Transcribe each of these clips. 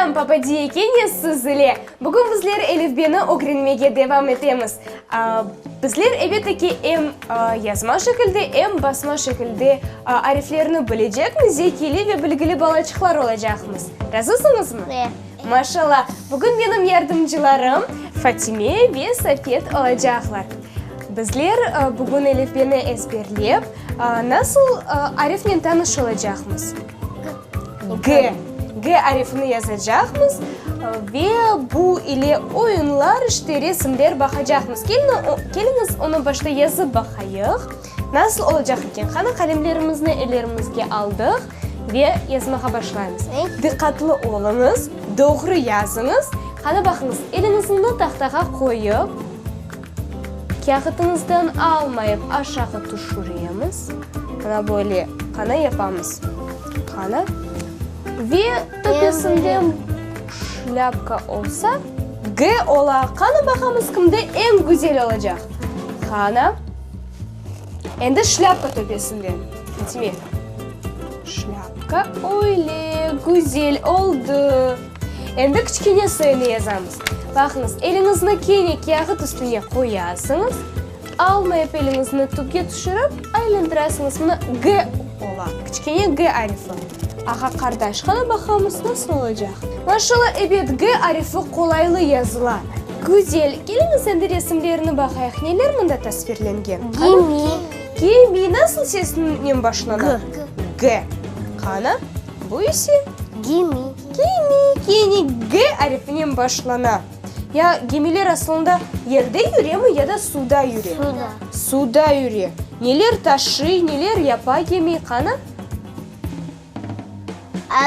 Selâm, Papadiye kene siz ile! Bugün bizler elifbeni ögrenmege devam etemiz. Bizler, elbette ki, em yazma şekilde, em basma şekilde ariflerni bilecekmiz, zekiyli ve bilgili balaçıqlar olacaqmız. Razısıñızmı? E. Maşallah! Bugün menim yardımcılarım Fatime ve Safet olacaqlar. Bizler bugün elifbeni ezberlep, nasıl arifnen tanış olacaqmız? G. G arifini yazacaqmız ve bu ile oyunlar, işte, resimler baqacaqmız. Keliñiz, onı başta yazıp baqayıq. Nasıl olacaq eken? Qani, qalemlerimizni ellerimizge aldıq ve yazmağa başlaymız. Diqqatlı oluñız, doğru yazıñız. Qani, baqıñız, eliñizni tahtağa qoyıp, Kâğıtıñızdan almayıp aşağı tüşüremiz. Mına böyle qana yapamız. Qana. Ve töpesinden şlâpka olsa, G ola. Qana baqamız kimde eñ güzel olacaq. Qana. Endi şlâpka töpesinden. Fatime. Şlâpka öyle güzel oldı. Endi kiçkene soyunı yazamız. Baqıñız, eliñizni kene kâğıt üstüne qoyasıñız, almayıp eliñizni tüpke tüşürip, aylandırasıñız. Mına G ola, kiçkene G arifi. Ağa-qardaş, qana baqamız, nasıl olacaq? Maşallah, ebet, G arifi qolaylı yazıla. Güzel. Keliñiz, endi resimlerni baqayıq. Neler mında tasvirlengen? Gemi. Gemi. Nasıl sesnen başlana? G. G. Qana, bu ise? Gemi. Gemi, kene G arifinen başlana. Ya gemiler aslında yerde yüremi ya da suvda yüre? Suvda. Suvda yüre. Neler taşıy, neler yapa gemi, qana?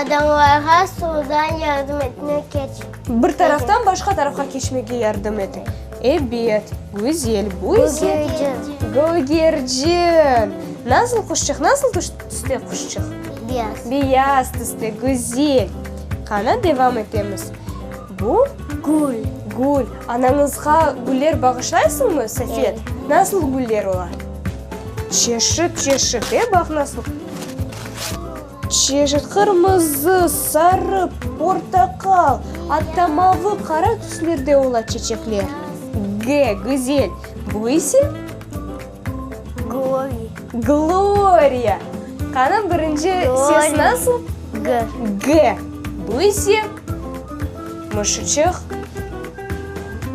Adamlarğa suvdan yardım etmek keç. Bir taraftan başqa tarafqa keçmege yardım ete. Ebet, güzel. Bu ise? Gögercin. Gögercin. Nasıl quşçıq, nasıl tüste quşçıq? Beyaz. Beyaz tüste, güzel. Qana, devam etemiz. Bu? Gül. Gül. Anañızğa güller bağışlaysıñmı, Safet? Evet. Nasıl güller olar? Çeşit-çeşit, e, baq nasıl. Çeşit, qırmızı, sarı, portaqal, atta mavı, qara tüslerde ola çeçekler. G, güzel. Bu ise? Gloriya. Gloriya. Qani, birinci ses nasıl? G. G. Bu ise mışıçıq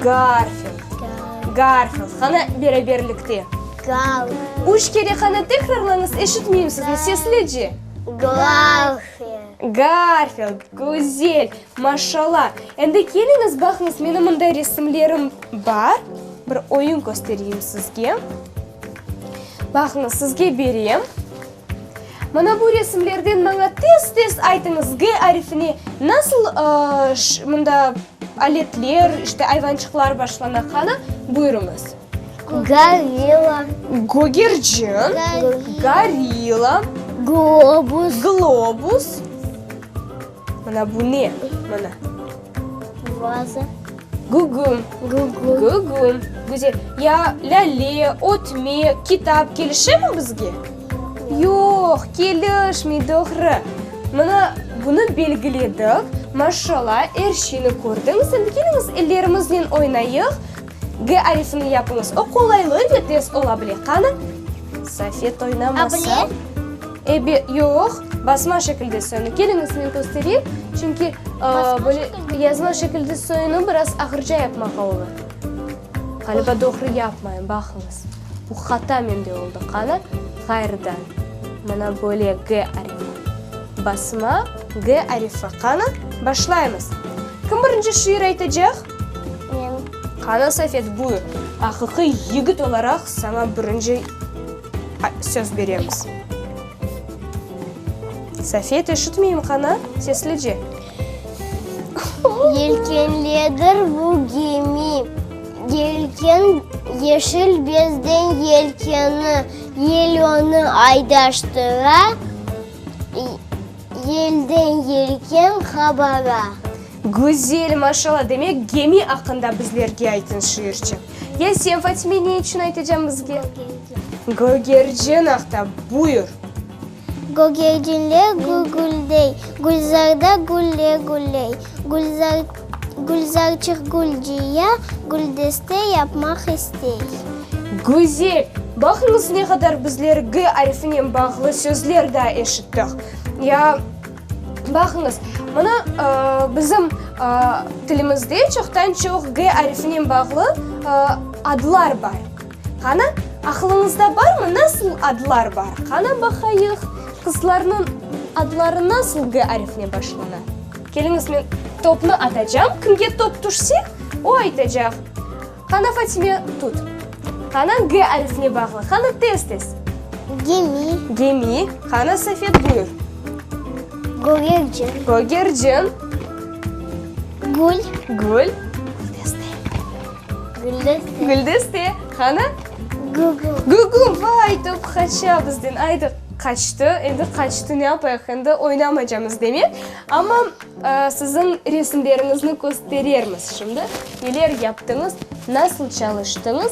Garfild. Garfild. Qani, beraberlikte. Garfild. Üç kere qani tekrarlañız, eşitmeyim sizni, seslice. Garfild. Garfild. Güzel. Maşallah. Endi keliñiz, baqıñız, menim mında resimlerim bar. Bir oyun köstereyim sizge. Baqıñız, sizge berem. Mana bu resimlerden maña tez-tez aytıñız, G arifine nasıl mında aletler, işte, ayvançıqlar başlana? Qani, buyurıñız. Gorilla. Gögercin. Gorilla. Globus. Globus. Mına bu ne? Mına. Vaza. Gügüm. Gügüm. Gügüm. Güzel. Ya lâle, ötmek, kitap kelişemi bizge? Yoq, kelişmey, doğru. Mına bunı belgiledik. Maşallah, er şeyni kördiñiz. Endi keliñiz, ellerimiznen oynayıq. G arifini yapıñız. O qolaylı ve tez ola bile. Qani? Safet oynamasa. A bile? Ebet, yoq, basma şekilde soyunı. Keliñiz, men köstereyim. Çünki, böyle yazma şekilde soyunı biraz ağırca yapmağa olur. Ğaliba, doğru yapmayım, baqıñız. Bu hata mende oldı. Qani, ğayrıdan. Mına böyle G arifi. Basma G arifi. Qani, başlaymız. Kim birinci şiir aytacaq? Men. Qani, Safet, buyur. Aqiqiy yigit olaraq saña birinci söz beremiz. Safet, eşitmeyim, qana, seslice. Yelkenlidir bu gemi, Yelken, yeşil bezden yelkeni, Yel onı aydaştıra, Yelden yelken qabara. Güzel, maşallah, demek, gemi aqqında bizlerge aytıñ şiirçik. Ya sen, Fatime, ne içün aytacam bizge? Gögercin. Gögercin aqta, buyur. Gögercinler gürgüldey, Gülzarda güller gülley. Gülzar, Gülzarçıq gül cıya, Güldeste yapmaq istey. Güzel! Baqıñız, ne qadar bizler G arifinen bağlı sözler daa eşittik. Ya, baqıñız, mına, bizim tilimizde çoqtan-çoq G arifinen bağlı adlar bar. Qana, aqılıñızda barmı, nasıl adlar bar? Qana, baqayıq, qızlarnıñ adları nasıl G arifinen başlana? Keliñiz, men topnı atacam, kimge top tüşse, o aytacaq. Qana, Fatime, tut. Qana, G arifine bağlı. Qana, tez-tez. Gemi. Gemi. Qana, Safet, buyur. Gögercin. Gögercin. Gül. Gül. Güldeste. Güldeste. Qana? Gügüm. Gügüm. Vay, top qaça bizden. Aydı, qaçtı. Endi qaçtı, ne yapayıq? Endi oynamacamız demek. Amma siziñ resimleriñizni kösterermiz şimdi. Neler yaptıñız, nasıl çalıştıñız?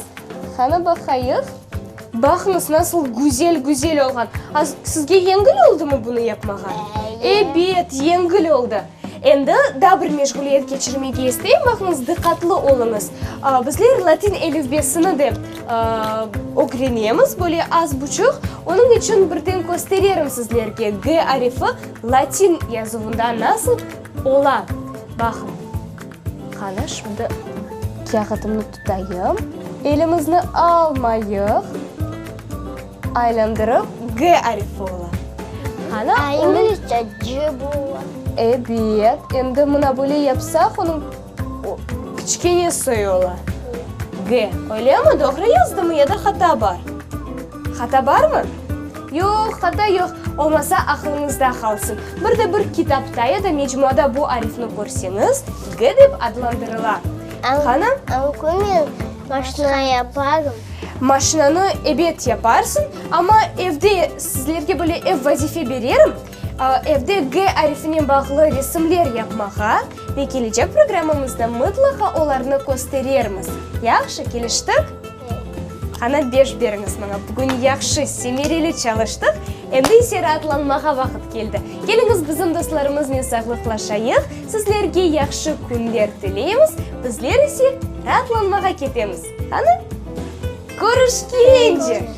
Qana baqayıq. Baqıñız, nasıl güzel-güzel olğan. A sizge yengil oldumı bunı yapmağa? Ebet, yengil oldı. Endi daa bir meşğuliyet keçirmege isteyim, baqıñız, diqqatlı oluñız. Bizler latin elifbesini de ögrenemiz, böyle az buçuq. Onıñ içün birden köstererim sizlerge, G arifi latin yazuvında nasıl ola. Baqıñ, qana, şimdi kâğıtımnı tutayım. Elimizni almayıq. Aylandırıp, G arifi ola. Qana, A inglizce C bola. Ebet, endi mına böyle yapsaq, onıñ kiçkene soyu ola. G, öylemi? Doğru yazdımı ya da hata bar? Hata barmı? Yoq, hata yoq. Olmasa, aqlıñızda qalsın. Bir de bir kitapta ya da mecmuada bu arifni körseñiz, G dep adlandırıla. Qana? Angi men maşina yaparım? Maşinanı, ebet, yaparsıñ, amma evde sizlerge böyle ev vazife bererim, evde G arifinen bağlı resimler yapmağa ve kelecek programmamızda mıtlaqa olarnı kösterermiz. Yahşı, keliştik? Qana, beş beriñiz maña. Bugün yahşı, semereli çalıştıq, endi ise raatlanmağa vaqıt keldi. Keliñiz, bizim dostlarımıznen sağlıqlaşayıq, sizlerge yahşı künler tileymiz, bizler ise raatlanmağa ketemiz. Qani? Körüşkence!